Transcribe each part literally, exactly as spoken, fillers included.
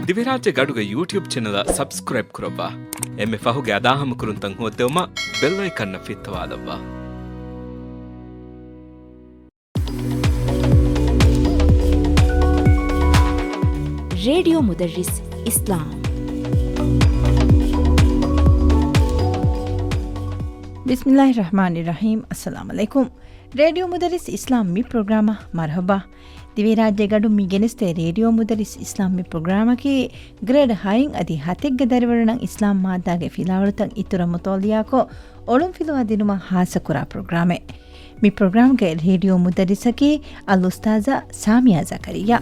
ދިވެހިރާއްޖޭގެ އަޑުގެ ޔޫޓިއުބް ޗެނަލަށް ސަބްސްކްރައިބް ކުރައްވާ. އެންމެ ފަހުގެ އަދާހަމަކުރުންތައް ހޯއްދެވުމަށް ބެލް އައިކަންއަށް ފިއްތަވާލައްވާ. ރޭޑިއޯ މުދައްރިސް އިސްލާމް. ބިސްމިއްލާހި ރަޙްމާނި ރަޙީމް. އައްސަލާމު ޢަލައިކުމް. ރޭޑިއޯ މުދައްރިސް އިސްލާމް މި ޕްރޮގްރާމަށް މަރުޙަބާ. ދިވެހިރާއްޖޭގެ އަޑު މި ގެނެސްދޭ ރޭޑިއޯ މުދައްރިސް އިސްލާމް މި ޕްރޮގްރާމަކީ ގްރޭޑް ހައިން އަދި ހަތެއްގެ ދަރިވަރުންނަށް އިސްލާމް މާއްދާގެ ފިލާވަޅުތައް އިތުރަށް މުޠާލިޢާކޮށް، އޮޅުންފިލުވާ ދިނުމަށް ހާއްސަކުރާ ޕްރޮގްރާމެއް. މި ޕްރޮގްރާމްގެ ރޭޑިއޯ މުދައްރިސަކީ އަލްއުސްތާޛާ ސާމިޔާ ޒަކަރިއްޔާ.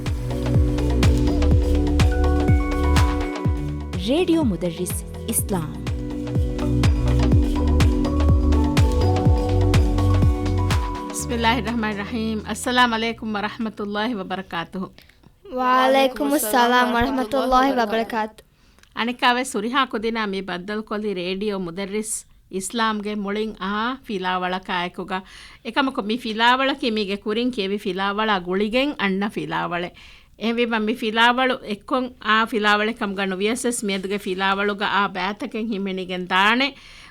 ރޭޑިއޯ މުދައްރިސް އިސްލާމް. ބިސްމިއްލާހި ރަޙްމާނި ރަޙީމް. އައްސަލާމު ޢަލައިކުމް ވަރަޙްމަތުﷲި ވަބަރަކާތުހު. ވަޢަލައިކުމުއްސަލާމް ވަރަޙްމަތުﷲި ވަބަރަކާތު. އަނެއްކާވެސް ހުރިހާ ކުދިންނާ މި ބައްދަލުކޮށްލި ރޭޑިއޯ މުދައްރިސް އިސްލާމްގެ މުޅިން އާ ފިލާވަޅަކާއެކުގަ. އެކަމަކު މި ފިލާވަޅަކީ މީގެ ކުރިން ކިޔެވި ފިލާވަޅާ ގުޅިގެން އަންނަ ފިލާވަޅެއް. އެހެންވީމަ މި ފިލާވަޅު އެއްކޮށް އާ ފިލާވަޅެއް ކަމުގަ ނުވިޔަސްވެސް މިއަދުގެ ފިލާވަޅުގަ އާ ބައިތަކެއް ހިމެނިގެން ދާނެ.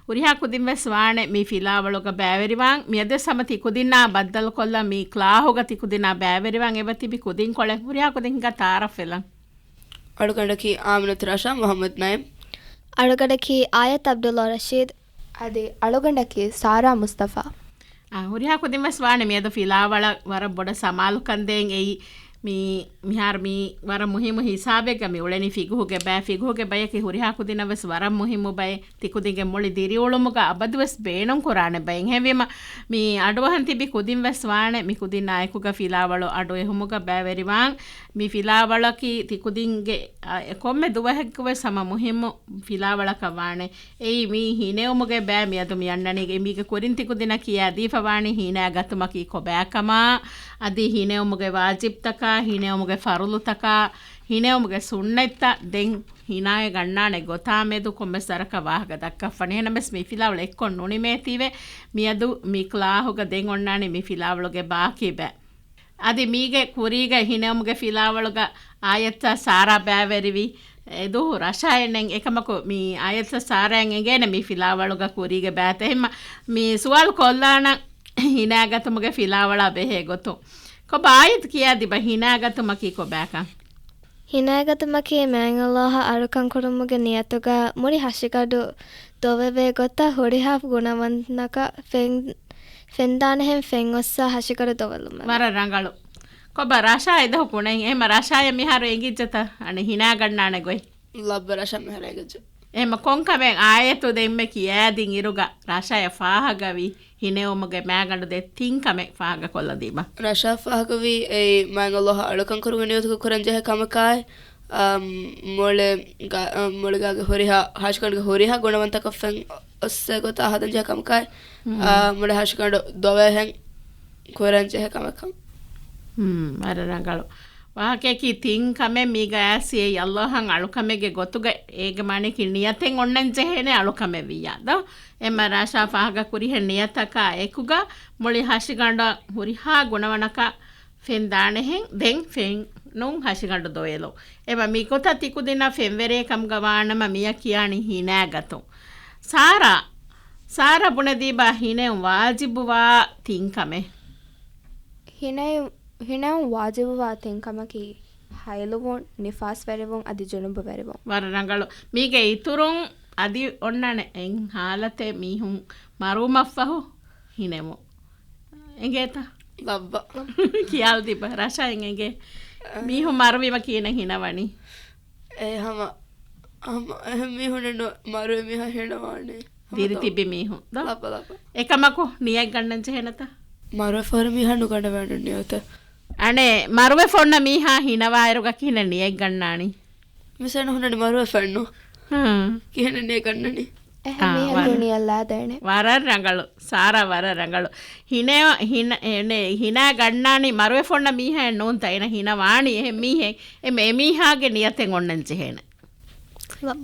ހުރިހާ ކުދިން ވެސް ވާނެ މި ފިލާވަޅުގަ ބައިވެރިވާން. މިއަދުވެސް ހަމަ ތި ކުދިންނާ ބައްދަލުކޮށްލަން މި ކްލާހުގަ ތި ކުދިންނާ ބައިވެރިވާން އެބަ ތިބި ކުދިންކޮޅެއް. ހުރިހާ ކުދިން ހިނގާ ތަޢާރަފް ވެލަން. އަޅުގަނޑަކީ އާމިނަތު ރަޝާ މުޙައްމަދު ނައިމް. އަޅުގަނޑަކީ އާޔަތް ޢަބްދުﷲ ރަޝީދު. އަދި އަޅުގަނޑަކީ ސާރާ މުޞްޠަފާ. އާ، ހުރިހާ ކުދިން ވެސް ވާނެ މިއަދު ފިލާވަޅަށް ވަރަށް ބޮޑަށް ސަމާލުކަން ދޭން އެއީ. މި، މިހާރު މި ވަރަށް މުހިއްމު ހިސާބެއްގަ މި އުޅެނީ ފިގުހުގެ ބައެއް. ފިގުހުގެ ބަޔަކީ ހުރިހާ ކުދިންނަށް ވެސް ވަރަށް މުހިއްމު ބައެއް. ތި ކުދިންގެ މުޅި ދިރިއުޅުމުގަ އަބަދުވެސް ބޭނުންކުރާނެ ބައެއް. އެހެންވީމަ، މި އަޑުއަހަން ތިބި ކުދިން ވެސް ވާނެ މި ކުދިންނާ އެކުގަ ފިލާވަޅު އަޑު އެހުމުގަ ބައިވެރިވާން. މި ފިލާވަޅަކީ ތި ކުދިންގެ، އަ، ކޮންމެ ދުވަހެއްގަ ވެސް ހަމަ މުހިއްމު ފިލާވަޅަކަށް ވާނެ. އެއީ މީ ހިނެއުމުގެ ބައި. މިއަދު މި އަންނަނީ މީގެ ކުރިން ތި ކުދިންނަށް ކިޔާދީފަ ވާނީ ހިނައިގަތުމަކީ ކޮބާކަމާ، އަދި ހިނެއުމުގެ ވާޖިބްތަކާ، ހިނެއުމުގެ ފަރުޟުތަކާ، ހިނެއުމުގެ ސުންނަތްތައް ދެން ހިނައިގަންނާނެ ގޮތާ މެދު ކޮންމެސް ވަރަކަށް ވާހަކަ ދައްކައްފަނި. އެހެންނަމަވެސް މި ފިލާވަޅު އެއްކޮށް ނުނިމޭތީވެ، މިއަދު މި ކްލާހުގަ ދެން އޮންނާނީ މި ފިލާވަޅުގެ ބާކީ ބައި. އަދި މީގެ ކުރީގަ ހިނެއުމުގެ ފިލާވަޅުގަ އާޔަތްތައް ސާރާ ބައިވެރިވި އެދުވަހު ރަޝާއެއް ނެތް. އެކަމަކު މި އާޔަތްތައް ސާރާއަށް އެނގޭނެ މި ފިލާވަޅުގަ ކުރީގެ ބައިތައް. އެހެންމަ މި ސުވާލު ކޮށްލާނަން ހިނައިގަތުމުގެ ފިލާވަޅާ ބެހޭ ގޮތުން. ކޮބާ އާޔަތް ކިޔާދީބަ ހިނައިގަތުމަކީ ކޮބާކަން؟ ހިނައިގަތުމަކީ މާތް ﷲ އަށް އަޅުކަންކުރުމުގެ ނިޔަތުގަ މުޅި ހަށިގަނޑު ދޮވެވޭ ގޮތަށް ހުރިހާ ގުނަވަންތަކަށް ފެން، ފެންދާނެހެން ފެން އޮއްސާ ހަށިގަނޑު ދޮވެލުމެވެ. ވަރަށް ރަނގަޅު. ކޮބާ ރަޝާ އެދުވަހު ކުނެ؟ އެހެންމަ ރަޝާއަށް މިހާރު އެނގިއްޖެތަ އަނެއް ހިނައިގަންނާނެ ގޮތް؟ ލައްބަ ރަޝާ މިހާރު އެނގިއްޖެ. އެހެންމަ ކޮންކަމެއް އާޔަތު ދެންމެ ކިޔާދިން އިރުގަ ރަޝާއަށް ފާހަގަވީ؟ ހިނެއުމުގެ މާގަނޑު ދެ ތިން ކަމެއް ފާހަގަކޮށްލަދީބަ. ރަޝާ ފާހަގަވީ އެއީ މާތް ﷲ އަށް އަޅުކަންކުރުމުގެ ނިޔަތުގަ ކުރަންޖެހޭ ކަމަކާއި، އަ، މުޅި ގަ-، އަ، މުޅިގާގެ ހުރިހާ، ހަށިގަނޑުގެ ހުރިހާ ގުނަވަންތަކަށް ފެން އޮއްސޭ ގޮތާ ހަދަންޖެހޭ ކަމަކާއި، މް. އަ، މުޅި ހަށިގަނޑު ދޮވެހެން ކުރަންޖެހޭ ކަމަކަށް. މް، ވަރަށް ރަނގަޅު. ވާހަކަޔަކީ ތިން ކަމެއް މީގަ އައިސް އެއީ ﷲ އަށް އަޅުކަމެއްގެ ގޮތުގަ އޭގެ މާނަޔަކީ ނިޔަތެއް އޮންނަން ޖެހޭނެ އަޅުކަމެއް ވިއްޔާ ދޯ؟ އެހެންމަ ރަޝާ ފާހަގަކުރިހެން ނިޔަތަކާ އެކުގަ މުޅި ހަށިގަނޑަށް ހުރިހާ ގުނަވަނަކަށް ފެން ދާނެހެން ދެން ފެން ނޫން ހަށިގަނޑު ދޮވެލުން. އެހެންމަ މިގޮތަށް ތިކުދިންނަށް ފެންވެރިއެއް ކަމުގަ ވާނަމަ މިއަށް ކިޔާނީ ހިނައިގަތުން. ސާރާ، ސާރާ ބުނެދީބާ ހިނެއުން ވާޖިބުވާ ތިން ކަމެއް؟ ހިނެއު-، ހިނެއުން ވާޖިބުވާ ތިން ކަމަކީ ހައިލުވުން، ނިފާސްވެރިވުން އަދި ޖުނުބުވެރިވުން. ވަރަށް ރަނގަޅު. މީގެ އިތުރުން އަދި އޮންނާނެ އެއް ހާލަތެއް މީހުން މަރުވުމަށްފަހު ހިނެވުން. އެނގޭތަ؟ ލައްބަ. ކިޔާލަދީބަ. ރަޝާއަށް އެނގޭ. އަ. މީހުން މަރުވީމަ ކިހިނެއް ހިނަވަނީ؟ އެ ހަމަ، ހަމަ އެހެން މީހުންނެއްނު މަރުވި މީހާ ހިނަވާނެ. ދިރި ތިބި މީހުން ދޯ؟ ލައްބަ، ލައްބަ. އެކަމަކު ނިޔަތް ގަންނަން ޖެހޭނެތަ؟ މަރުވެފަ ހުރި މީހާ ނުގަނޑަވާނެ ނިޔަތަށް. އަނެއް މަރުވެފަ އޮންނަ މީހާ ހިނަވާއިރުގަ ކިހިނެއް ނިޔަތް ގަންނާނީ؟ މިސާލަށް ހުންނަނީ މަރުވެފައެއްނު. ހުން. ކިހިނެއް ނިޔަތް ގަންނަނީ؟ އެހެން އާ، މީހެއް ވަރަށް، ނުނިޔަތް ލާދޭނެ. ވަރަށް ރަނގަޅު. ސާރާ ވަރަށް ރަނގަޅު. ހިނަ، ހިނަ، އެ، ނެ، ހިނަ ގަންނާނީ މަރުވެފަ އޮންނަ މީހާއެއް ނޫންތަ؟ އޭނަ ހިނަވާނީ އެހެން މީހެއް. އެ، އެމީހާގެ ނިޔަތެއް އޮންނަން ޖެހޭނެ.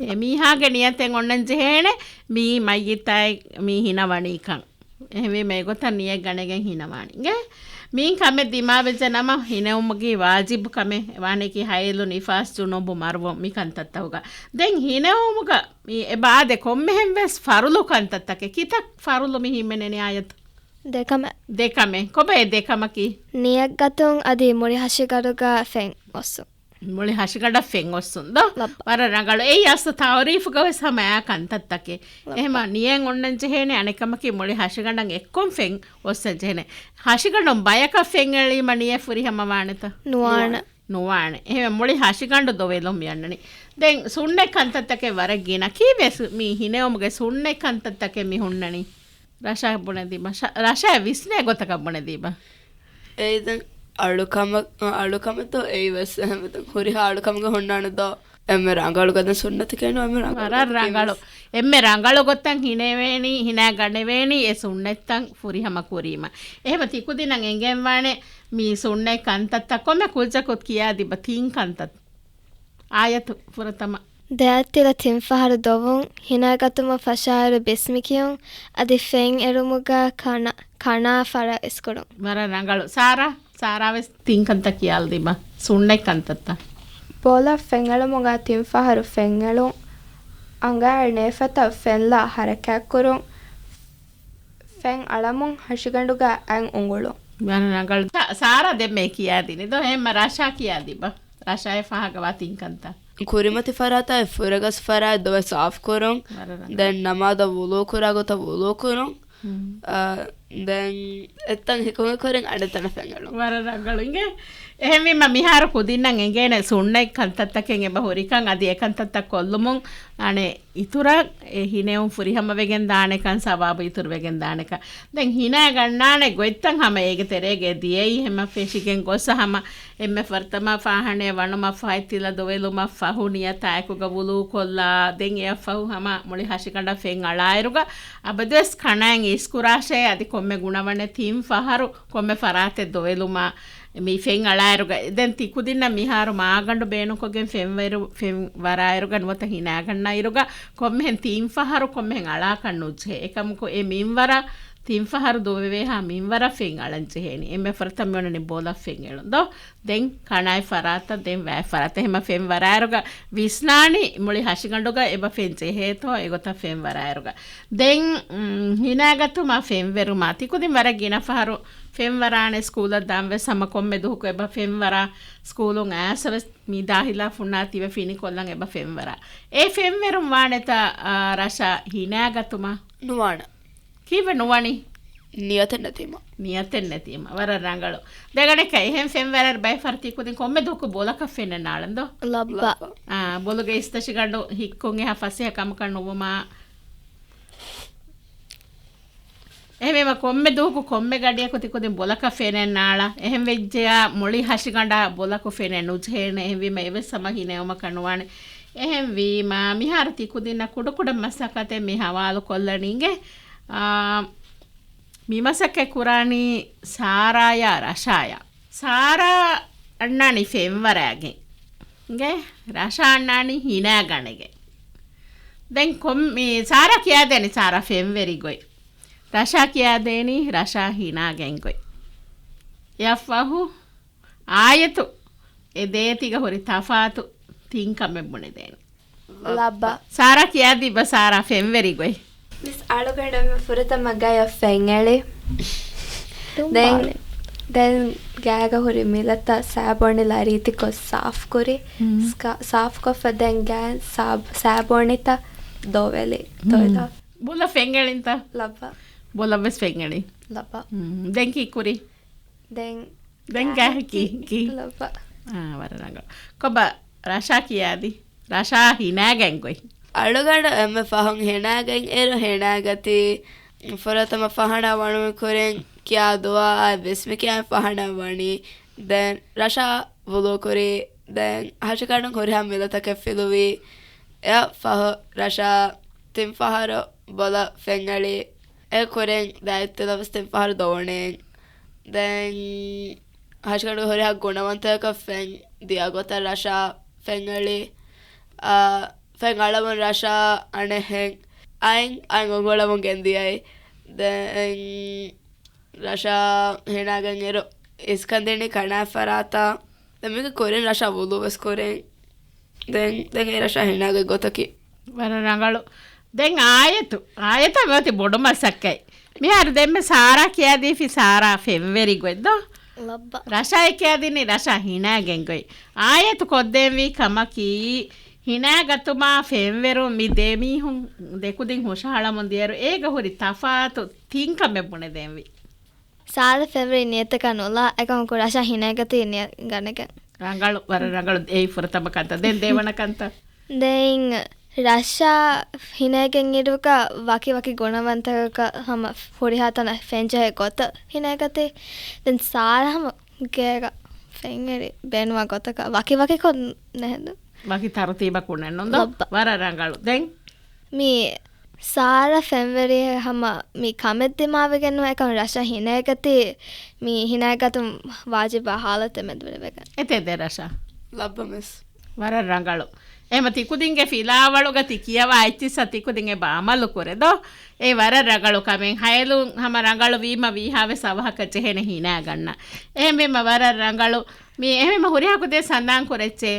އެމީހާގެ ނިޔަތެއް އޮންނަން ޖެހޭނެ މީ މައްޔިތާއެއް މީ ހިނަވަނީކަން. އެހެންވީމަ އެގޮތަށް ނިޔަތް ގަނެގެން ހިނަވާނީ. އިނގޭ؟ މިއިން ކަމެއް ދިމާވެއްޖެ ނަމަ، ހިނެވުމުގެ ވާޖިބު ކަމެއް ވާނެކީ ހައިލު، ނިފާސް، ޖުނޫބު، މަރުވުން މި ކަންތައްތަކުގަ. ދެން ހިނެވުމުގަ މި އެބަ އާދެ ކޮންމެހެން ވެސް ފަރުލު ކަންތައްތަކެއް. ކިތައް ފަރުލު މި ހިމެނެނީ އާޔަތު؟ ދެކަމެއް. ދެކަމެއް. ކޮބާ އެ ދެކަމަކީ؟ ނިޔަތް ގަތުން އަދި މުޅި ހަށިގަނޑުގަ ފެން އޮއްސުން. މުޅި ހަށިގަނޑަށް ފެން އޮއްސުން ދޯ؟ ލައްބަ. ވަރަށް ރަނގަޅު. އެއީ އަސްލު ތައުރީފުގަ ވެސް ހަމަ އާ ކަންތައްތަކެއް. ލައްބަ. އެހެމަ ނިޔަތް އޮންނަން ޖެހޭނެ، އަނެއްކަމަކީ މުޅި ހަށިގަނޑަށް އެއްކޮން ފެން އޮއްސަން ޖެހޭނެ. ހަށިގަނޑުން ބަޔަކަށް ފެން އެޅީމަ ނިޔަތް ފުރިހަމަ ވާނެތަ؟ ނުވާނެ. ނުވާނެ. އެހެން މުޅި ހަށިގަނޑު ދޮވެލުން މި އަންނަނީ. ދެން ސުންނަތް ކަންތައްތަކެއް ވަރަށް ގިނަ. ކީއްވެސް މި ހިނެވުމުގެ ސުންނަތް ކަންތައްތަކެއް މި ހުންނަނީ؟ ރަޝާ ބުނެދީބަ. ޝަ-، ރަޝާ ވިސްނޭ ގޮތަކަށް ބުނެދީބަ. އެއީ ދެން އަޅުކަމަށް، އަޅުކަމެއް ދޯ އެއީ ވެސް އެހެންވެ. ދެން ހުރިހާ އަޅުކަމުގެ ހުންނާނެ ދޯ. އެންމެ ރަނގަޅު ގޮތަށް ސުންނަތަކެއް ނޫން، އެންމެ ރަނގަޅު ވަރަށް ގޮތަކީ ރަނގަޅު. ވެސް. އެންމެ ރަނގަޅު ގޮތަށް ހިނެވޭނީ، ހިނާ ގަނެވޭނީ އެ ސުންނަތްތައް ފުރިހަމަ ކުރީމަ. އެހެމަ ތިކުދިންނަށް އެނގެންވާނެ މި ސުންނަތް ކަންތައްތައް ކޮންމެ ކުއްޖަކު ކިޔާދީބަ ތިން ކަންތައް. އާޔަތު ފުރަތަމަ. ދައްތިލަ ތިން ފަހަރު ދޮވުން، ހިނާގަތުމަށް ފަށާއިރު ބިސްމި ކިޔުން، އަދި ފެން އެޅުމުގަ ކަނަ-، ކަނާ ފަރާތް އިސްކުރުން. ވަރަށް ރަނގަޅު. ސާރާ، ސާރާ ވެސް ތިން ކަންތައް ކިޔާލަދީމަ. ސުންނަތް ކަންތައްތައް. ބޯލަށް ފެން އެޅުމުގަ ތިން ފަހަރު ފެން އެޅުން، އަނގައަށް ނޭފަތަށް ފެންލާ ހަރަކާތްކުރުން، ފެން އަޅަމުން ހަށިގަނޑުގަ އަތް އުނގުޅުން. ވަރަށް ރަނގަޅު. ސާ-، ސާރާ ދެންމެ ކިޔާދިނީ ދޯ؟ އެހެންމަ ރަޝާ ކިޔާދީބަ. ރަޝާއަށް ފާހަގަވާ ތިން ކަންތައް. ކުރިމަތި ފަރާތާއި ފުރަގަސް ފަރާތް ދޮވެ ސާފުކުރުން. ވަރަށް ރަނގަޅު. ދެން ނަމާދަށް ވުޟޫ ކުރާ ގޮތަށް ވުޟޫ ކުރުން. ހުން. އާ، ދެން އެތަން ހިކުމެ ކުރިން އަނެއް ތަނަށް ފެން އެޅުން. ވަރަށް ރަނގަޅު އިނގޭ. އެހެންވީމަ މިހާރު ކުދިންނަށް އެނގޭނެ ސުންނަތް ކަންތައްތަކެއް އެބަ ހުރިކަން އަދި އެ ކަންތައްތައް ކޮށްލުމުން އަނެއް އިތުރަށް އެ ހިނެވުން ފުރިހަމަ ވެގެން ދާނެކަން، ސަވާބު އިތުރު ވެގެން ދާނެކަން. ދެން ހިނާ ގަންނާނެ ގޮތްތައް ހަމަ އޭގެ ތެރޭގައި ދިޔައީ. ހަމަ ފެށިގެން ގޮސް ހަމަ އެންމެ ފުރަތަމަ ފާހަނައެއް ވަނުމަށްފަހު، ތިލަ ދޮވެލުމަށްފަހު، ނިޔަތާއެކުގަ ވުޟޫ ކޮށްލާ، ދެން އެއަށްފަހު ހަމަ މުޅި ހަށިގަނޑަށް ފެން އަޅާއިރުގަ އަބަދުވެސް ކަނާއިން އިސްކުރާށޭ. އަދި ކޮންމެ ގުނަވަނެއް ތިން ފަހަރު ކޮންމެ ފަރާތެއް ދޮވެލުމަށް މި ފެން އަޅާއިރުގަ، ދެން ތިކުދިންނަށް މިހާރު މާގަނޑު ބޭނުންކޮށްގެން ފެންވެރު-، ފެން ވަރާއިރުގަ ނުވަތަ ހިނާގަންނައިރުގަ ކޮންމެހެން ތިން ފަހަރު ކޮންމެހެން އަޅާކަށް ނުޖެހޭ. އެކަމަކު އެ މިންވަރަށް ތިން ފަހަރު ދޮވެވޭހާ މިންވަރަށް ފެން އަޅަން ޖެހޭނީ. އެންމެ ފުރަތަމަ މިއޮންނަނީ ބޯލަށް ފެން އެޅުން ދޯ؟ ދެން ކަނާތް ފަރާތަށް، ދެން ވާތް ފަރާތަށް. އެހެމަ ފެން ވަރާއިރުގަ ވިސްނާނީ މުޅި ހަށިގަނޑުގަ އެބަ ފެން ޖެހޭތޯ އެގޮތަށް ފެން ވަރާއިރުގަ. ދެން، މް، ހިނާގަތުމާ ފެންވެރުމާ ތިކުދިން ވަރަށް ގިނަ ފަހަރު ފެން ވަރާނެ ސްކޫލަށް ދާން ވެސް ހަމަ ކޮންމެ ދުވަހަކު އެބަ ފެން ވަރާ ސްކޫލުން އައިސް ވެސް މި ދާހިލާ ފުންނާ ތިބެ ފިނިކޮށްލަން އެބަ ފެންވަރާ. އެ ފެންވެރުން ވާނެތަ، އާ، ރަޝާ ހިނާގަތުމަށް؟ ނުވާނެ. ކީއްވެ ނުވަނީ؟ ނިޔަތެއް ނެތީމަ. ނިޔަތެއް ނެތީމަ. ވަރަށް ރަނގަޅު. ދެގަނެކަ އެހެން ފެންވަރާއިރު ބައެއް ފަހަރު ތިކުދިން ކޮންމެ ދުވަހަކު ބޯލަކަށް ފެންނަން އަޅަން ދޯ؟ ލައްބަ. ލައްބަ. އާ، ބޮލުގެ އިސްތަށިގަނޑު ހިއްކުން އެހާ ފަސޭހަ ކަމަކަށް ނުވުމާ. އެހެންވީމަ ކޮންމެ ދުވަހަކު ކޮންމެ ގަޑިއަކު ތިކުދިން ބޮލަކަށް ފެނެއް ނާޅާ. އެހެން ވެއްޖެޔާ މުޅި ހަށިގަނޑާ ބޮލަކު ފެނެއް ނުޖެހޭނެ. އެހެންވީމަ އެވެސް ހަމަ ހިނެވުމަކަށް ނުވާނެ. އެހެންވީމަ މިހާރު ތިކުދިންނަށް ކުޑަކުޑަ މަސައްކަތެއް މި ހަވާލު ކޮށްލަނީ އިނގޭ. އާ، މި މަސައްކަތް ކުރާނީ ސާރާޔާ ރަޝާޔާ. ސާރާ އަންނާނީ ފެންވަރާގެން. އިނގޭ؟ ރަޝާ އަންނާނީ ހިނާ ގަނެގެން. ދެން ކޮން-، މި ސާރާ ކިޔާދޭނީ ސާރާ ފެންވެރި ގޮތް. ރަޝާ ކިޔާދޭނީ ރަޝާ ހިނާގެން ގޮތް. އެއަށްފަހު އާޔަތު އެ ދޭތިގަ ހުރި ތަފާތު ތިން ކަމެއް ބުނެދޭނެ. ލައްބަ. ސާރާ ކިޔާދީބަ ސާރާ ފެންވެރި ގޮތް. މިސް އަޅުގަނޑު އެންމެ ފުރަތަމަ ގަޔަށް ފެންއެޅި. ދެން، ތުނބާލެ. ދެން ގާގަ ހުރި މިލަތައް ސާބޯނިލާ ރީތިކޮށް ސާފުކުރި. ހުން. ސްކާ-، ސާފުކޮށްފަ ދެން ގާ ސާބް-، ސާބޯނިތައް ދޮވެލި. ހުން. ދޮވެލާ. ބޮލަށް ފެންއެޅިންތަ؟ ލައްބަ. ބޮލަށް ވެސް ފެންއެޅި. ލައްބަ. ހުން. ދެން ކީއްކުރީ؟ ދެން ދެން ގާ ގާހަކީ ކީ؟ ކީ؟ ލައްބަ. އާ، ވަރަށް ރަނގަޅު. ކޮބާ ރަޝާ ކިޔާދީ؟ ރަޝާ ހިނާގެން ގޮތް. އަޅުގަނޑު އެންމެ ފަހުން ހިނާގެން އިރު ހިނާގަތީ ފުރަތަމަ ފަހަނަ ވަނުމި ކުރިން ކިޔާ ދުޢާއާ ބިސްމި ކިޔާ ފަހަނަ ވަނީ. ދެން ރަޝާ ވުޟޫ ކުރީ. ދެން ހަށިގަނޑުން ހުރިހާ މިލަތަކެއް ފިލުވީ. އެއަށް ފަހު ރަޝާ ތިން ފަހަރު ބޮލަށް ފެންއެޅި. އެ ކުރިން ދައްތިލަ ވެސް ތިން ފަހަރު ދޮވަނީ. ދެން ހަށިގަނޑު ހުރިހާ ގުނަވަންތަކަށް ފެން ދިޔަ ގޮތަށް ރަޝާ ފެންއެޅި. އާ، ފެން އަޅަމުން ރަޝާ އަނެއްހެން އަތް، އަތް އުނގުޅަމުން ގެންދިޔައީ. ދެން ރަޝާ ހިނާގެން އިރު އިސްކަންދެނީ ކަނާ ފަރާތާ. ދެން މީގެ ކުރިން ރަށަށް ވުޟޫ ވެސް ކުރޭ. ދެން، ދެން އެ ރަށަށް ހިނާގެ ގޮތަކީ. ވަރަށް ރަނގަޅު. ދެން އާޔަތު، އާޔަތަށް މި އޮތީ ބޮޑު މަސައްކަތް. މިހާރު ދެންމެ ސާރާ ކިޔާދީފި ސާރާ ފެންވެރި ގޮތް ދޯ؟ ލައްބަ. ރަށައޭ ކިޔާދިނީ ރަށަށް ހިނާގެން ގޮތް. އާޔަތު ކޮށްދޭންވީ ކަމަކީ، ހިނާގަތުމާ ފެންވެރުން މި ދެ މީހުން ދެކުދިން ހުށަހަޅަމުން ދިޔައިރު އޭގަ ހުރި ތަފާތު ތިން ކަމެއް ބުނެދޭންވީ. ސާރާ ފެންވެރި ނިޔަތަކަށް ނުލާ، އެކަމަކު ރަށަށް ހިނޭގަތީ ނިޔަތް ގަނެގެން. ރަނގަޅު، ވަރަށް ރަނގަޅު. އެއީ ފުރަތަމަ ކަންތައް. ދެން ދެވަނަ ކަންތައް. ދެން ރަށަށް ހިނޭގެން އިރުގަ ވަކި ވަކި ގުނަވަންތަކަކަށް ހަމަ ހުރިހާ ތަނަށް ފެންޖެހޭ ގޮތަށް ހިނޭގަތީ. ދެން ސާރާ ހަމަ ގޭގަ ފެންވެރި ބޭނުވާ ގޮތަކަށް ވަކި ވަކިކޮށް ނެހެންދު. ވަކި ތަރުތީބަކުން ނެންނުން ދޯ؟ ލައްބަ. ވަރަށް ރަނގަޅު. ދެން؟ މި ސާރާ ފެންވެރިއެއް ހަމަ މި ކަމެއް ދިމާވެގެން ނުވޭ، އެކަމް ރަށަށް ހިނޭގަތީ މި ހިނޭގަތުން ވާޖިބާ ހާލަތެއް މެދުވެރިވެގެން. އެތެއް ދެ ރަށަށް. ލައްބަ މިސް. ވަރަށް ރަނގަޅު. އެހެމަ ތިކުދިންގެ ފިލާވަޅުގަ ތި ކިޔަވާ އެއްޗިއްސަށް ތިކުދިން އެބަ އަމަލު ކުރޭ ދޯ؟ އެ ވަރަށް ރަނގަޅު ކަމެއް. ހައެލުން ހަމަ ރަނގަޅު ވީމަ ވީހާވެސް އަވަހަކަށް ޖެހޭނެ ހިނާގަންނަ. އެހެންވީމަ ވަރަށް ރަނގަޅު. މި އެހެމަ ހުރިހާ ކުދިން ސަނދާން ކުރެއްޗޭ.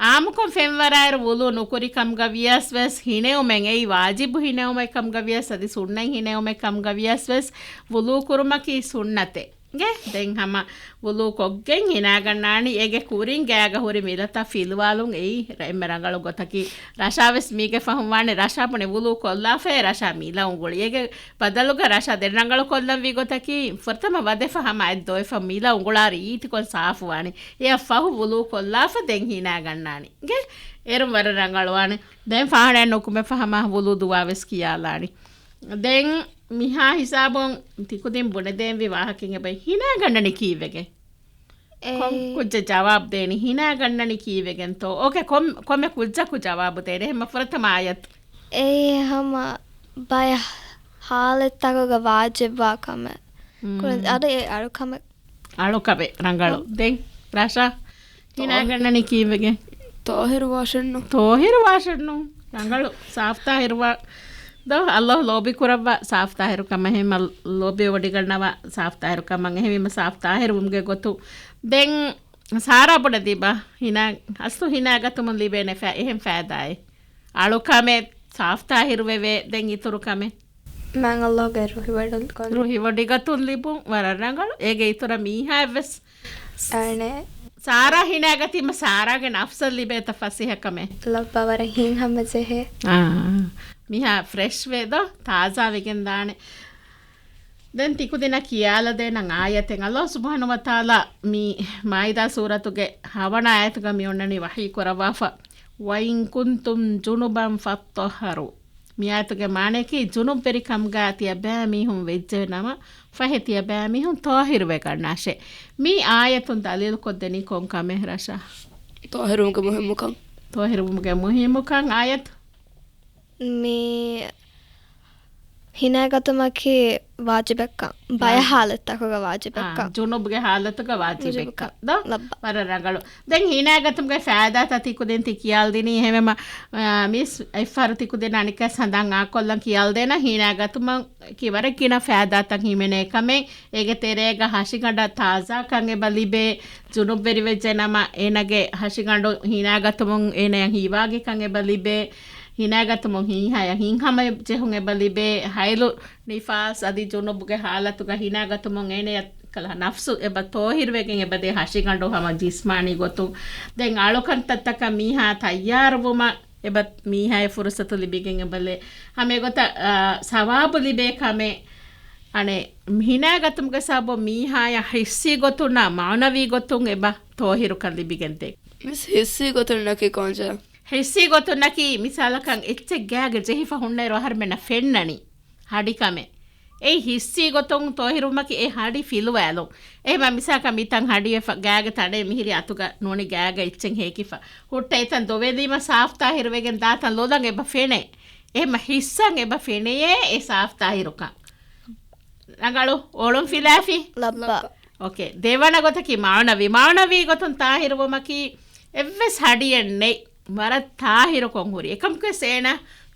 އާއްމުކޮށް ފެންވަރާއިރު ވުޟޫ ނުކުރި ކަމުގަ ވިޔަސް ވެސް ހިނެއުމެއް އެއީ ވާޖިބު ހިނެއުމެއް ކަމުގަ ވިޔަސް އަދި ސުންނަތް ހިނެއުމެއް ކަމުގަ ވިޔަސް ވެސް ވުޟޫ ކުރުމަކީ ސުންނަތެއް. ގެ ދެން ހަމަ ވުޟޫ ކޮށްގެން ހިނާގަންނާނީ. އޭގެ ކުރިން ގާގަ ހުރި މިލަތައް ފިލުވާލުން އެއީ އެންމެ ރަނގަޅު ގޮތަކީ. ރަށާ ވެސް މީގެ ފަހުން ވާނެ ރަށާ ބުނެ ވުޟޫ ކޮށްލާފައޭ ރަށާ މިލަ އުނގުޅި. އޭގެ ބަދަލުގަ ރަށާ ދެން ރަނގަޅު ކޮށްލަން ވީ ގޮތަކީ ފުރަތަމަ ވަދެފަ ހަމަ އަތް ދޮވެފަ މިލަ އުނގުޅާ ރީތިކޮށް ސާފުވާނެ. އެއަށް ފަހު ވުޟޫ ކޮށްލާފަ ދެން ހިނާގަންނާނީ. ގެ އޭރުން ވަރަށް ރަނގަޅުވާނެ. ދެން ފާހަނައެއް ނުކުމެފަ ހަމަ ވުޟޫ ދުވާ ވެސް ކިޔާލާނީ. ދެން މިހާ ހިސާބުން ތިކުދިން ބުނެދޭންވީ ވާހަކައެއް އެބަ ހިނާގަންނަނީ ކީއްވެގެން؟ ކޮން އެއީ ކުއްޖެއް ޖަވާބު ދޭނީ؟ ހިނާގަންނަނީ ކީއްވެގެންތޯ؟ އޯކޭ، ކޮން، ކޮންމެ ކުއްޖަކު ޖަވާބު ދޭނެ. އެހެންމަ ފުރަތަމަ އާޔަތު. އެއީ ހަމަ ބައެއް ހާލަތްތަކުގަ ވާޖިބުވާ ކަމެއް. މް. ކުރަން އަދި އެ އަޅުކަމެއް. އަޅުކަމެއް ރަނގަޅު. މް. ދެން ރަށާ ހިނާގަންނަނީ ކީއްވެގެން؟ ޠާހިރު ވާށެއްނު. ޠާހިރު ވާށެއްނު. ރަނގަޅު ސާފު ޠާހިރުވާ. ދޯ، ﷲ ލޯބި ކުރައްވާ ސާފު ޠާހިރު ކަމަށް. އެހެންމަ ލޯބިވެވޮޑިގަންނަވާ ސާފު ޠާހިރު ކަމަށް. އެހެންވީމަ ސާފު ޠާހިރުވުމުގެ ގޮތުން. ދެން ސާރާ ބުނެދީބަ ހިނާ، އަސްލު ހިނާގަތުމުން ލިބޭނެ ފަ-، އެހެން ފައިދާއެއް. އަޅުކަމެއް ސާފު ޠާހިރުވެވޭ. ދެން އިތުރު ކަމެއް. މާތް ﷲގެ ރުހިވޮޑިގަތުން. ރުހިވޮޑިގަތުން ލިބުން ވަރަށް ރަނގަޅު. އޭގެ އިތުރަށް މީހާއެއްވެސް އަނެއް. ސާރާ ހިނާގަތީމަ ސާރާގެ ނަފްސަށް ލިބޭތަ ފަސޭހަ ކަމެއް؟ ލައްބަ ވަރަށް ހިތްހަމަޖެހޭ. އާ، މިހާ ފްރެޝް ވޭ ދޯ، ތާޒާވެގެން ދާނެ. ދެން ތިކުދިންނަށް ކިޔާލަދޭނަން އާޔަތެއް. ﷲ ސުބްޙާނަހޫ ވަތަޢާލާ މި މާއިދާ ސޫރަތުގެ ހަވަނަ އާޔަތުގަ މި އޮންނަނީ ވަޙީ ކުރައްވާފަ، "وَإِن كُنتُمْ جُنُبًا فَاطَّهَّرُوا." މިއާޔަތުގެ މާނައަކީ ޖުނުބްވެރިކަމުގަ ތިޔަބައިމީހުން ވެއްޖެ ނަމަ، ފަހެ ތިޔަބައިމީހުން ޠާހިރުވެގަންނާށޭ. މި އާޔަތުން ދަލީލުކޮށްދެނީ ކޮން ކަމެއް ރަށާ؟ ޠާހިރުވުމުގެ މުހިއްމުކަން. ޠާހިރުވުމުގެ މުހިއްމުކަން އާޔަތު. މި ހިނާގަތުމަކީ ވާޖިބެއްކަން. ބައެއް ވާ-، ހާލަތްތަކުގަ ވާޖިބެއްކަން. އާ، ޖުނުބްގެ ހާލަތުގަ ވާޖިބެއްކަން. ވާޖިބެއްކަން. ދޯ؟ ލައްބަ. ވަރަށް ރަނގަޅު. ދެން ހިނާގަތުމުގެ ފައިދާތައް ތިކުދިން ތި ކިޔާލަދިނީ. އެހެންވީމަ، އާ، މިސް އެއްފަހަރު ތިކުދިން އަނެއްކާ ސަނދާން އާކޮށްލަން ކިޔާލަދޭނަ ހިނާގަތުމަކީ ވަރަށް ގިނަ ފައިދާތައް ހިމެނޭ ކަމެއް. އޭގެ ތެރޭގަ ހަށިގަނޑަށް ތާޒާކަން އެބަ ލިބޭ. ޖުނުބްވެރިވެއްޖެ ނަމަ އޭނަގެ ހަށިގަނޑު ހިނާގަތުމުން އޭނަޔަށް ހީވާގިކަން އެބަ ލިބޭ. ހިނާގަތުމުން ހިތްހަޔަށް ހިތްހަމަޖެހުން އެބަ ލިބޭ. ހައިލު ނިފާސް އަދި ޖުނުބުގެ ހާލަތުގަ ހިނާގަތުމުން އޭނަޔަށް ކަލަ ނަފްސު އެބަ ޠާހިރުވެގެން އެބަދޭ ހަށިގަނޑު ހަމަ ޖިސްމާނީ ގޮތުން. ދެން އަޅުކަންތައްތަކަށް މީހާ ތައްޔާރުވުމަށް އެބަ މީހާޔަށް ފުރުސަތު ލިބިގެން އެބަލޭ. ހަމަ އެގޮތަށް، އާ، ސަވާބު ލިބޭ ކަމެއް. އަނެއް ހިނާގަތުމުގެ ސަބަބުން މީހާޔަށް ހިއްސީ ގޮތުންނާ މާނަވީ ގޮތުން އެބަ ޠާހިރުކަން ލިބިގެންދޭ. މިސް ހިއްސީ ގޮތުންނަކީ ކޯންޖެހޭ؟ ހިއްސީ ގޮތުންނަކީ މިސާލަކަށް އެއްޗެއް ގާގަ ޖެހިފަ ހުންނައިރު އަހަރުމެންނަށް ފެންނަނީ ހަޑިކަމެއް. އެއީ ހިއްސީ ގޮތުން ޠާހިރުވުމަކީ އެ ހަޑި ފިލުވާލުން. އެހެންވީމަ މިސާލަކަށް މިތަން ހަޑިވެފަ ގާގެ ތަނެއް މިހިރީ އަތުގަ ނޫނީ ގާގަ އެއްޗެއް ހޭކިފަ ހުއްޓަ އެތަން ދޮވެލީމަ ސާފު ޠާހިރުވެގެން ދާތަން ލޮލަށް އެބަ ފެނޭ. އެހެންވީމަ ހިއްސަށް އެބަ ފެނެޔޭ އެ ސާފު ޠާހިރުކަން. ރަނގަޅު އޮޅުން ފިލާފި؟ ލައްބަ. އޯކޭ. ދެވަނަ ގޮތަކީ މާނަވީ. މާނަވީ ގޮތުން ޠާހިރުވުމަކީ އެއްވެސް ހަޑިއެއް ނެތް. ވަރަށް ޠާހިރުކޮށް ހުރި. އެކަމަކުވެސް އޭނަ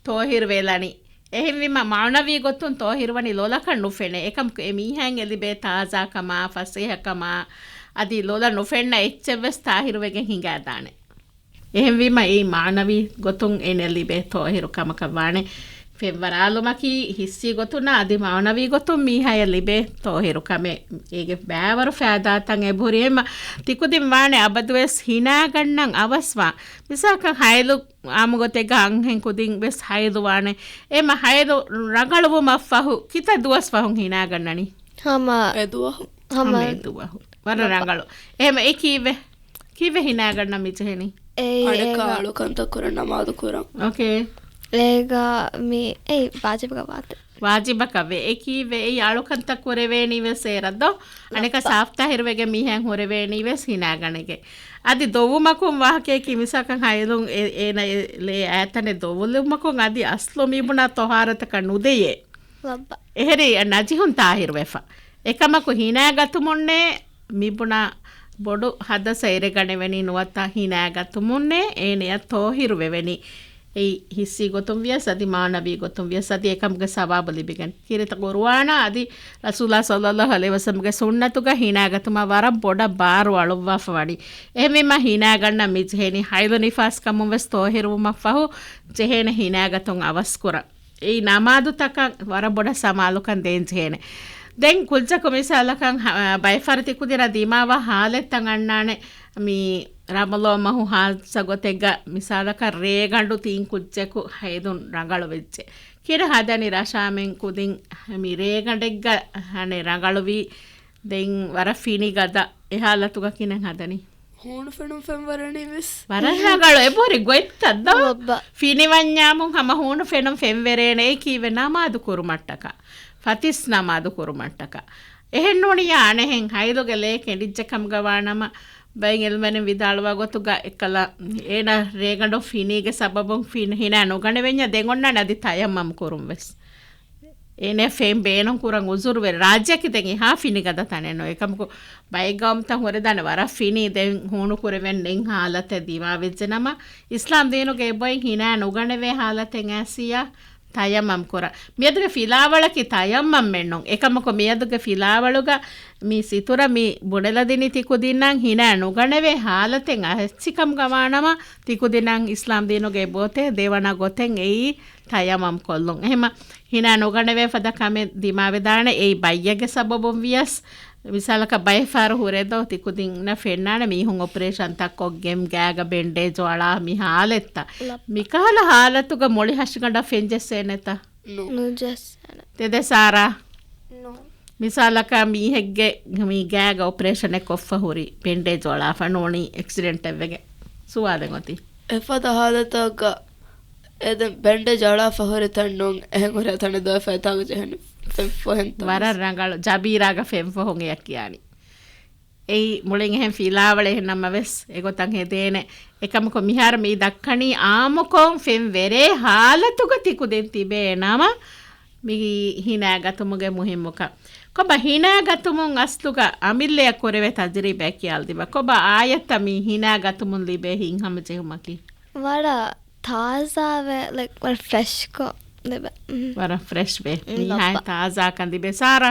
ޠާހިރު ވެލަނީ. އެހެންވީމަ، މާނަވީ ގޮތުން ތޯހިރުވަނީ ލޮލަކަށް ނުފެނޭ. އެކަމަކު އެ މީހާއަށް އެ ލިބޭ ތާޒާކަމާ، ފަސޭހަކަމާ، އަދި ލޮލަށް ނުފެންނަ އެއްޗެއްވެސް ތާހިރުވެގެން ހިނގާދާނެ. އެހެންވީމަ، އެއީ މާނަވީ ގޮތުން އޭނަ ލިބޭ ތޯހިރު ކަމަކަށް ވާނެ. ފެންވަރާލުމަކީ ހިއްސީ ގޮތުންނާ އަދި މާނަވީ ގޮތުން މީހާޔަށް ލިބޭ ތޯހިރު ކަމެއް. އޭގެ ބައިވަރު ފައިދާތައް އެބަހުރި. އެހެންމަ ތިކުދިން ވާނެ އަބަދުވެސް ހިނާގަންނަން އަވަސްވާ. މިސާލަކަށް ހައިލު އާއްމު ގޮތެއްގަ އަންހެން ކުދިން ވެސް ހައިލު ވާނެ. އެމަ ހައިލު ރަނގަޅުވުމަށްފަހު ކިތައް ދުވަސް ފަހުން ހިނާގަންނަނީ؟ ހަމަ އެ ދުވަހު. ހަމަ ހަމަ އެ ދުވަހު. ވަރަށް ރަނގަޅު. އެހެމަ އެ ކީއްވެ؟ ކީއްވެ ހިނާގަންނަން މިޖެހެނީ؟ އެއީ އަނެއްކާ އޭގަ އަޅުކަންތައް ކުރަން ނަމާދު ކުރަން. އޯކޭ. އޭގަ މި އެއީ ވާޖިބުގަ ވާތެ. ވާޖިބަކަށް ވޭ. އެ ކީއްވެ؟ އެއީ އަޅުކަންތައް ކުރެވޭނީ ވެސް އޭރަށްދޯ؟ އަނެކަ ސާފްތާހިރުވެގެން މީހެއް ހުރެވޭނީ ވެސް ހިނާގަނެގެ. އަދި ދޮވުމަކުން ވާހަކައަކީ މިސާކަށް ހައިލުން އެ-، އޭނަ އެ ލޭ އައިތަނެއް ދޮވުލުމަކުން އަދި އަސްލު މިބުނާ ތޮހާރަތަކަށް ނުދެޔޭ. އެހެރީ ނަޖިހުން ތާހިރުވެފަ. އެކަމަކު ހިނާގަތުމުންނޭ މިބުނާ ބޮޑު ހަދަސަ އިރެގަނެވެނީ ނުވަތަ ހިނާގަތުމުންނޭ އޭނަޔަށް ތޯހިރު ވެވެނީ. އެއީ ހިއްސީ ގޮތުން ވިޔަސް އަދި މާނަވީ ގޮތުން ވިޔަސް އަދި އެކަމުގެ ސަވާބު ލިބިގެން. ކީރިތި ޤުރުއާނާ އަދި ރަސޫލާ ޞައްލައްލާހު ޢަލައިހި ވަސައްލަމްގެ ސުންނަތުގަ ހިނާގަތުމަށް ވަރަށް ބޮޑަށް ބާރު އަޅުއްވާފަ ވަނީ. އެހެންވީމަ ހިނާގަންނަން މިޖެހޭނީ ހައިލު ނިފާސް ކަމުން ވެސް ތޯހިރުވުމަށްފަހު ޖެހޭނެ ހިނާގަތުން އަވަސްކުރަން. އެއީ ނަމާދުތަކަށް ވަރަށް ބޮޑަށް ސަމާލުކަން ދޭން ޖެހޭނެ. ދެން ކުއްޖަކު މިސާލަކަށް ހަ-، ބައެއްފަހަރު ތިކުދިންނަށް ދިމާވާ ހާލަތްތައް އަންނާނެ. މި ރަމަޟާން މަހު ހާއްސަ ގޮތެއްގަ މިސާލަކަށް ރޭގަނޑު ތިން ކުއްޖަކު ހައިލުން ރަނގަޅު ވެއްޖެ. ކިރެ ހަދަނީ ރަށާމެން ކުދިން މި ރޭގަނޑެއްގަ ހަނެ ރަނގަޅުވީ ދެން ވަރަށް ފިނި ގަދަ އެ ހާލަތުގަ ކިނެން ހަދަނީ. ހޫނު ފެނުން ފެންވަރަނީ ވެސް. ވަރަށް ރަނގަޅު އެބަހުރި ގޮތްތައް ދޯ؟ ވައްބަ. ފިނިވަންޏާމުން ހަމަ ހޫނު ފެނުން ފެންވެރޭނެ އެ ކީއްވެ ނަމާދު ކުރުމަށްޓަކާ. ފަތިސް ނަމާދު ކުރުމަށްޓަކާ. އެހެން ނޫނިޔާ އަނެހެން ހައިލުގެ ލޭ ކެނޑިއްޖެ ކަމުގަ ވާނަމަ، ބައެއް އިލްމެނިން ވިދާޅުވާ ގޮތުގަ އެއްކަލަ އޭނަ ރޭގަނޑު ފިނީގެ ސަބަބުން ފިން-، ހިނާ ނުގަނެވެންޏާ ދެން އޮންނާނެ އަދި ތަޔައްމަމް ކުރުން ވެސް. އޭނަ ފެން ބޭނުން ކުރަން އުޒުރުވެ ރާއްޖެއަކީ ދެން އެހާ ފިނި ގަދަ ތަނެއް ނޫން. އެކަމަކު ބައެއް ގައުމުތައް ހުރެދާނެ ވަރަށް ފިނި ދެން ހޫނު ކުރެވެން ނެތް ހާލަތެއް ދިމާވެއްޖެ ނަމަ، އިސްލާމް ދީނުގެ އެބޮތް ހިނާ ނުގަނެވޭ ހާލަތެއް އައިސިޔާ ތަޔައްމަމް ކުރަން. މިއަދުގެ ފިލާވަޅަކީ ތަޔައްމަމް މެންނުން. އެކަމަކު މިއަދުގެ ފިލާވަޅުގަ މި ސިތުރަ މި ބުނެލަދިނީ ތިކުދިންނަށް ހިނާ ނުގަނެވޭ ހާލަތެއް އައިސްސިކަމުގަ ވާނަމަ، ތިކުދިންނަށް އިސްލާމް ދީނުގެ އެބައޮތޭ ދެވަނަ ގޮތެއް އެއީ ތަޔައްމަމް ކޮށްލުން. އެހެމަ ހިނާ ނުގަނެވޭ ފަދަ ކަމެއް ދިމާވެދާނެ. އެއީ ބައްޔެއްގެ ސަބަބުން ވިޔަސް، މިސާލަކަށް ބައެއް ފަހަރު ހުރެދޯ ތިކުދިންނަށް ފެންނާނެ މީހުން އޮޕަރޭޝަންތައް ކޮށްގެން ގާގަ ބެންޑޭޖު އަޅާ މި ހާލަތްތައް. ލައްބަ. މިކަހަލަ ހާލަތުގަ މުޅި ހަށިގަނޑަށް ފެންޖެއްސޭނެތަ؟ ނޫން. ނުޖެއްސޭނެ. ތެދެއް ސާރާ؟ ނޫން. މިސާލަކަށް މީހެއްގެ މި ގާގަ އޮޕަރޭޝަނެއް ކޮށްފަ ހުރި ބެންޑޭޖު އަޅާފަ ނޫނީ އެކްސިޑެންޓެއް ވެގެން. ސުވާލެއް އޮތީ. އެފަދަ ހާލަތަކަށް އެ ދެން ބެންޑޭޖް އަޅާފަ ހުރި ތަން ނޫން އެހެން ހުރި ތަނެއް ދޯ ފައިތާގަ ޖެހެނީ ފެންފޮހެން ތަން. ވަރަށް ރަނގަޅު. ޖަބީރާގަ ފެންފޮހުން އެއަށް ކިޔާނީ. އެއީ މުޅިން އެހެން ފިލާވަޅެއް ނަމަވެސް އެގޮތަށް ހެދޭނެ. އެކަމަކު މިހާރު މި ދައްކަނީ އާއްމުކޮށް ފެން ވެރޭ ހާލަތުގަ ތިކުދިން ތިބޭ ނަމަ، މި ހިނާ ގަތުމުގެ މުހިއްމުކަން. ކޮބާ ހިނާ ގަތުމުން އަސްލުގަ އަމިއްލަޔަށް ކުރެވޭ ތަޖުރިބާ ކިޔާލަދީބަ. ކޮބާ އާޔަތަށް މި ހިނާ ގަތުމުން ލިބޭ ހިތްހަމަޖެހުމަކީ؟ ވަރަށް ތާޒާވެ، ލައިކް، ވަރަށް ފްރެޝްކޮށް ލިބޭ. މް. ވަރަށް ފްރެޝް ވޭ. މް، މީހާ ލައްބަ. ތާޒާކަން ލިބޭ. ސާރާ؟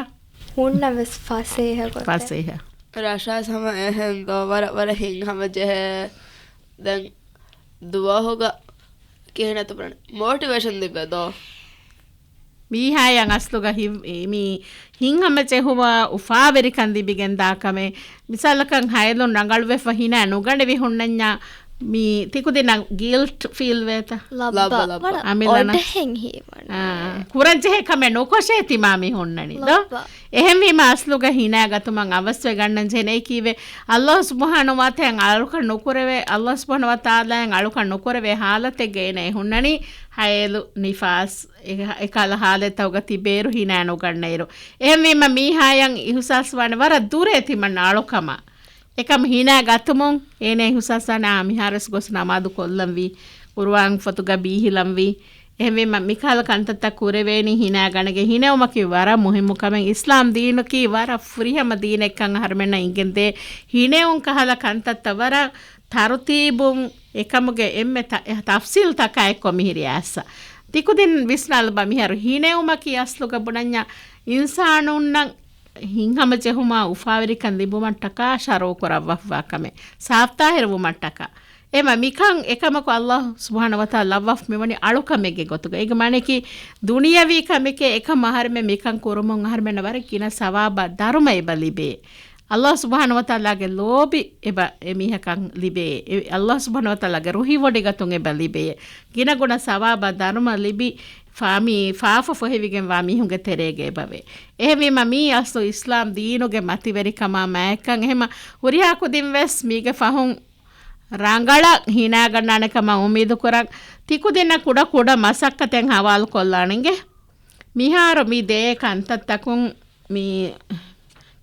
ހުންނަ ވެސް ފަސޭހަ ގޮތެއް. ފަސޭހަ. ރަށާސް ހަމަ އެހެން ދޯ، ވަރަށް، ވަރަށް ހިތްހަމަޖެހޭ. ދެން ދުވަހުގަ ކިހިނެއްތަ ބުނަނީ؟ މޯޓިވޭޝަން ލިބޭ ދޯ. މީހާޔަށް އަސްލުގަ ހި-، މި ހިތްހަމަޖެހުމަށް އުފާވެރިކަން ލިބިގެން ދާ ކަމެއް. މިސާލަކަށް ހައިލުން ރަނގަޅުވެފަ ހިނާ ނުގަނެވި ހުންނަންޏާ މި ތިކުދިންނަށް ގިލްޓް ފީލް ވޭތަ؟ ލައްބަ، ލައްބަ، ލައްބަ. ލައްބަ. އަމިއްލަ ނަ-، އޮޑެހެން ހީވަނީ. އާ، ކުރަންޖެހޭ ކަމެއް ނުކޮށޭ ތިމާ މި ހުންނަނީ ދޯ؟ ލައްބަ. އެހެންވީމަ އަސްލުގަ ހިނާ ގަތުމަށް އަވަސްވެ ގަންނަން ޖެހޭނެ. އެކީވެ އައްލާހު ސުބްޙާނަހޫ ވަތަޢާލާ އަޅުކަން ނުކުރެވޭ، އައްލާހު ސުބްޙާނަހޫ ވަތަޢާލާ އަޅުކަން ނުކުރެވޭ ހާލަތެއްގަ އޭނަ ހުންނަނީ ހައިލު ނިފާސް އެ-، އެކަހަލަ ހާލަތްތަކުގަ ތިބޭއިރު ހިނާ ނުގަންނައިރު. އެހެންވީމަ މީހާޔަށް އިހުސާސްވާނެ ވަރަށް ދުރޭ ތިމަން އަޅުކަމަށް. އެކަމް ހިނާ ގަތުމުން އޭނަ އިހުސާސްވާނެ އާ މިހާރުވެސް ގޮސް ނަމާދު ކޮށްލަންވީ، ޤުރުއާން ފޮތުގަ ބީހިލަންވީ. އެހެންވީމަ މިކަހަލަ ކަންތައްތައް ކުރެވޭނީ ހިނާ ގަނެގެ. ހިނެވުމަކީ ވަރަށް މުހިއްމު ކަމެއް. އިސްލާމް ދީނަކީ ވަރަށް ފުރިހަމަ ދީނެއްކަން އަހަރުމެންނަށް އިނގެންދޭ. ހިނެވުން ކަހަލަ ކަންތައްތައް ވަރަށް ތަރުތީބުން އެކަމުގެ އެންމެ ތަ-، ތަފްސީލް ތަކާއެއްކޮށް މިހިރި އައިއްސަ. ތިކުދިން ވިސްނާލަބަ މިހާރު ހިނެއުމަކީ އަސްލުގަ ބުނަންޏާ އިންސާނުންނަށް ހިތްހަމަޖެހުމާ އުފާވެރިކަން ލިބުމަށްޓަކާ ޝަރުޢު ކުރައްވާފަވާ ކަމެއް، ސާފްތާހިރުވުމަށްޓަކާ. އެމަ މިކަން އެކަމަކު އައްލާހު ސުބްޙާނަހު ވަތަޢާލާ ލައްވާފަ މިވަނީ އަޅުކަމެއްގެ ގޮތުގަ. އޭގެ މާނަޔަކީ ދުނިޔަވީ ކަމެކޭ އެކަމަށް އަހަރެމެން މިކަން ކުރުމުން އަހަރެމެންނަށް ވަރަށް ގިނަ ސަވާބާ ދަރުމަ އެބަ ލިބޭ. އައްލާހު ސުބްޙާނަހު ވަތަޢާލާގެ ލޯބި އެބަ އެމީހަކަށް ލިބޭ. އެ އައްލާހު ސުބްޙާނަހު ވަތަޢާލާގެ ރުހިވޮޑިގަތުން އެބަ ލިބޭ. ގިނަގުނަ ސަވާބާ ދަރުމަ ލިބި ފާ-، މި ފާފަ ފޮހެވިގެންވާ މީހުންގެ ތެރޭގަ އެބަވޭ. އެހެންވީމަ މީ އަސްލު އިސްލާމް ދީނުގެ މަތިވެރިކަމާ މާތްކަން. އެހެމަ ހުރިހާ ކުދިން ވެސް މީގެ ފަހުން ރަނގަޅަށް ހިނާގަންނާނެ ކަމަށް އުއްމީދު ކުރަން. ތިކުދިންނަށް ކުޑަ ކުޑަ މަސައްކަތެއް ހަވާލު ކޮށްލާނެ އިނގޭ. މިހާރު މި ދޭ ކަންތައްތަކުން މި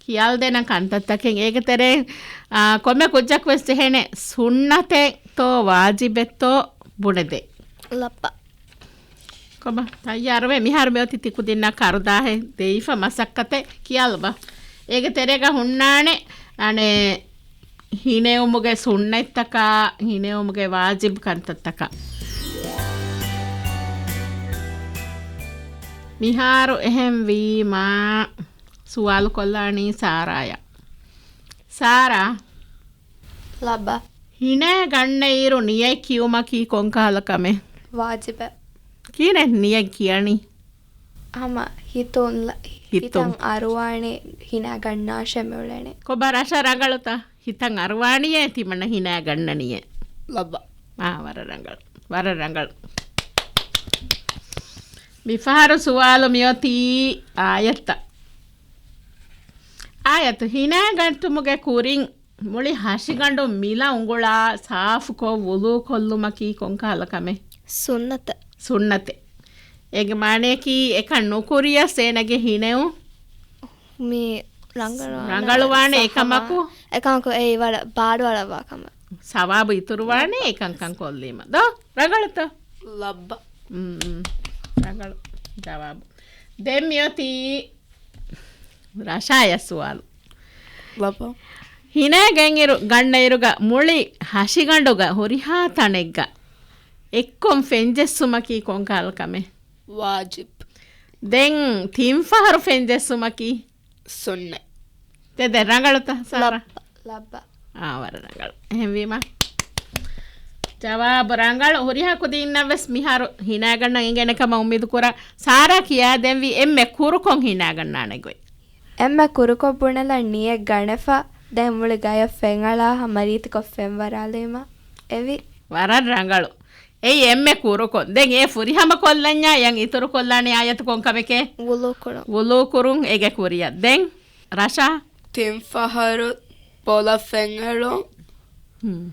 ކިޔާލަދޭނަން ކަންތައްތަކެއް. އޭގެ ތެރެއިން، އާ، ކޮންމެ ކުއްޖަކު ވެސް ޖެހޭނެ ސުންނަތެއްތޯ ވާޖިބެއްތޯ ބުނެދޭ. ލައްބަ. ކޮބާ، ތައްޔާރުވޭ. މިހާރު މިއޮތީ ތިކުދިންނަށް ކަރުދާހެއް ދެވިފަ މަސައްކަތެއް ކިޔާލަބަ. އޭގެ ތެރޭގަ ހުންނާނެ، އަނެއް، ހިނެއުމުގެ ސުންނަތްތަކާ، ހިނެއުމުގެ ވާޖިބް ކަންތައްތަކާ. މިހާރު އެހެން ވީމާ، ސުވާލު ކޮށްލާނީ ސާރާޔަށް. ސާރާ. ލައްބަ. ހިނައިގަންނައިރު ނިޔަތް ކިޔުމަކީ ކޮންކަހަލަ ކަމެއް؟ ވާޖިބެއް. ކިހިނެއް ނިޔަތް ކިޔަނީ؟ ހަމަ ހިތުން ލަ-، ހިތުން. ހިތަށް އަރުވާނެ ހިނައިގަންނާށޭ މިއުޅެނީ. ކޮބާ ރަށަށް ރަނގަޅުތަ؟ ހިތަށް އަރުވާނީއޭ ތިމަންނަ ހިނައިގަންނަނީއޭ. ލައްބަ. އާ، ވަރަށް ރަނގަޅު. ވަރަށް ރަނގަޅު. މިފަހަރު ސުވާލު މިއޮތީ އާޔަތްތައް. އާޔަތު، ހިނައިގަތުމުގެ ކުރިން މުޅި ހަށިގަނޑު މިލަ އުނގުޅާ ސާފުކޮށް ވުޟޫ ކޮށްލުމަކީ ކޮންކަހަލަ ކަމެއް؟ ސުންނަތެއް. ސުންނަތެއް. އޭގެ މާނަޔަކީ އެކަން ނުކުރިޔަސް އޭނަގެ ހިނެއު މި ރަނގަޅުވާނެ ރަނގަޅުވާނެ ސަފަ އެކަމަކު؟ އެކަމަކު އެއީ ވަރަށް ބާރުއަޅައްވާ ކަމެއް. ސަވާބު އިތުރުވާނެ އެކަންކަން ކޮށްލީމަ. ދޯ؟ ރަނގަޅުތަ؟ ލައްބަ. މް، މް. ރަނގަޅު ޖަވާބު. ދެން މިއޮތީ ރަށާޔަށް ސުވާލު. ލައްބަ. ހިނައިގަންއިރު، ގަންނައިރުގަ މުޅި ހަށިގަނޑުގަ ހުރިހާ ތަނެއްގަ އެއްކޮން ފެންޖެއްސުމަކީ ކޮންކަހަލަ ކަމެއް؟ ވާޖިބް. ދެން ތިން ފަހަރު ފެންޖެއްސުމަކީ؟ ސުންނަތް. ދެ، ދެ، ރަނގަޅުތަ، ސާރާ؟ ލައްބަ. ލައްބަ. އާ، ވަރަށް ރަނގަޅު. އެހެންވީމަ، ޖަވާބު ރަނގަޅު. ހުރިހާ ކުދިންނަށް ވެސް މިހާރު ހިނައިގަންނަން އެނގޭނެ ކަމަށް އުއްމީދު ކުރަން. ސާރާ ކިޔާދެންވީ އެންމެ ކުރުކޮށް ހިނައިގަންނާނެ ގޮތް. އެންމެ ކުރުކޮށް ބުނެލަން ނިޔަތް ގަނެފަ، ދެން މުޅި ގަޔަށް ފެންއަޅާ ހަމަ ރީތިކޮށް ފެންވަރާލީމަ. އެވި. ވަރަށް ރަނގަޅު. އެއީ އެންމެ ކުރުކޮށް. ދެން އެ ފުރިހަމަ ކޮށްލަންޏާ އެޔަށް އިތުރު ކޮށްލާނެ އާޔަތު ކޮން ކަމެކޭ؟ ވުޟޫ ކުރުން. ވުޟޫ ކުރުން އޭގެ ކުރިއަށް. ދެން ރަށާ؟ ތިން ފަހަރު ބޮލަށް ފެންއެޅުން. ހުން.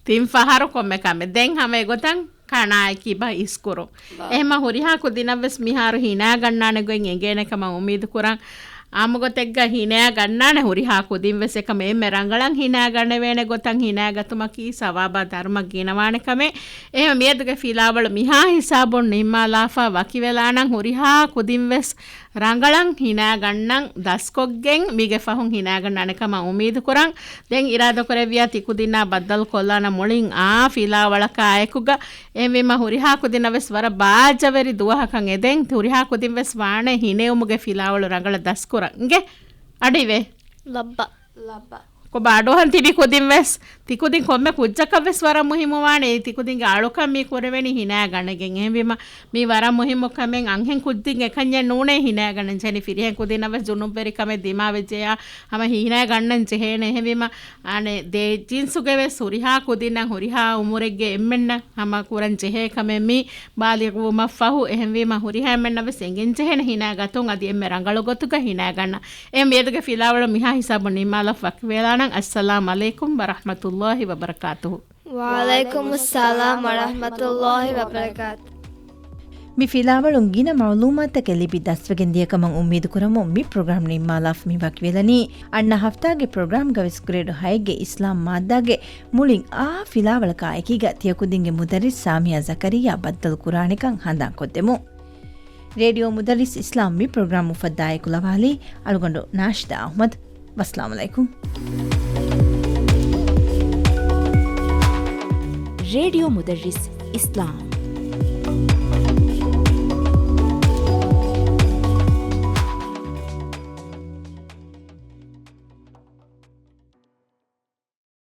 ތިން ފަހަރު ކޮންމެ ކަމެއް. ދެން ހަމަ އެގޮތަށް ކަނާއެކީ ބަ އިސްކުރުން. އާ. އެހެމަ ހުރިހާ ކުދިނަށް ވެސް މިހާރު ހިނައިގަންނާނެ ގޮތް އެނގޭނެ ކަމަށް އުއްމީދު ކުރަން. އާއްމުގޮތެއްގަ ހިނައިގަންނާނެ ހުރިހާ ކުދިން ވެސް އެކަމަށް އެންމެ ރަނގަޅަށް ހިނައިގަނެވޭނެ ގޮތަށް ހިނައިގަތުމަކީ ސަވާބާ ދަރުމަ ގިނަވާނެ ކަމެއް. އެހެން މިއަދުގެ ފިލާވަޅު މިހާ ހިސާބުން ނިންމާލާފަ ވަކިވެލާނަން ހުރިހާ ކުދިން ވެސް ރަނގަޅަށް ހިނައިގަންނަން ދަސްކޮށްގެން މީގެ ފަހުން ހިނައިގަންނާނެ ކަމަށް އުއްމީދު ކުރަން. ދެން އިރާދަކުރެއްވިޔާ ތިކުދިންނާ ބައްދަލު ކޮށްލާނަން މުޅިން އާ ފިލާވަޅަކާއެކުގަ. އެހެންވީމަ ހުރިހާ ކުދިންނަށް ވެސް ވަރަށް ބާއްޖަވެރި ދުވަހަކަށް އެދެން. ހުރިހާ ކުދިން ވެސް ވާނެ ހިނެއުމުގެ ފިލާވަޅު ރަނގަޅަށް ދަސްކުރަން. އިނގޭ؟ އަޑިވޭ. ލައްބަ. ލައްބަ. ކޮބާ އަޑުއަހަން ތިބި ކުދިން ވެސް ތިކުދިން ކޮންމެ ކުއްޖަކަށް ވެސް ވަރަށް މުހިއްމުވާނެ. އެ ތިކުދިންގެ އަޅުކަން މި ކުރެވެނީ ހިނައި ގަނެގެން. އެހެންވީމަ މީ ވަރަށް މުހިއްމު ކަމެއް. އަންހެން ކުދިން އެކަންޏެއް ނޫނޭ ހިނައި ގަނެން ޖެހެނީ. ފިރިހެން ކުދިންނަށް ވެސް ޖުނުބްވެރި ކަމެއް ދިމާވެއްޖެޔާ ހަމަ ހިނައި ގަންނަން ޖެހޭނެ. އެހެންވީމަ އަނެއް ދެ ޖިންސުގެ ވެސް ހުރިހާ ކުދިންނަށް ހުރިހާ އުމުރެއްގެ އެންމެންނަށް ހަމަ ކުރަން ޖެހޭ ކަމެއް މީ ބާލިޣުވުމަށްފަހު. އެހެންވީމަ ހުރިހާ އެންމެންނަށް ވެސް އެނގެން ޖެހޭނެ ހިނައި ގަތުން އަދި އެންމެ ރަނގަޅު ގޮތުގަ ހިނައި ގަންނަން. އެހެން މިއަދުގެ ފިލާވަޅު މިހާ ހިސާބުން ނިންމާލަފަ ވަކިވެލާނަން. އައްސަލާމް ޢަލައިކުމް ވަރަޙްމަތުﷲި ވަބަރަކާތުހު. ވަޢަލައިކުމުއްސަލާމް ވަރަޙްމަތުﷲި ވަބަރަކާތުހު. މި ފިލާވަޅުން ގިނަ މަޢުލޫމާތުތަކެއް ލިބި ދަސްވެގެން ދިޔަ ކަމަށް އުއްމީދު ކުރަމުން މި ޕްރޮގްރާމް ނިންމާލާފަ މި ވަކިވެލަނީ. އަންނަ ހަފްތާގެ ޕްރޮގްރާމްގަ ވެސް ގްރޭޑް ހައެއްގެ އިސްލާމް މާއްދާގެ މުޅިން އާ ފިލާވަޅަކާ އެކީގަ ތިޔަކުދިންގެ މުދައްރިސް ސާމިޔާ ޒަކަރިއްޔާ ބައްދަލު ކުރާނެކަން ހަނދާން ކޮށްދެމުން. ރޭޑިއޯ މުދައްރިސް އިސްލާމް މި ޕްރޮގްރާމް އުފައްދާ އެކުލަވާލީ އަޅުގަނޑު ނާޝިދާ އަޙްމަދު. ވައްސަލާމް ޢަލައިކުމް. ރޭޑިއޯ މުދައްރިސް އިސްލާމް.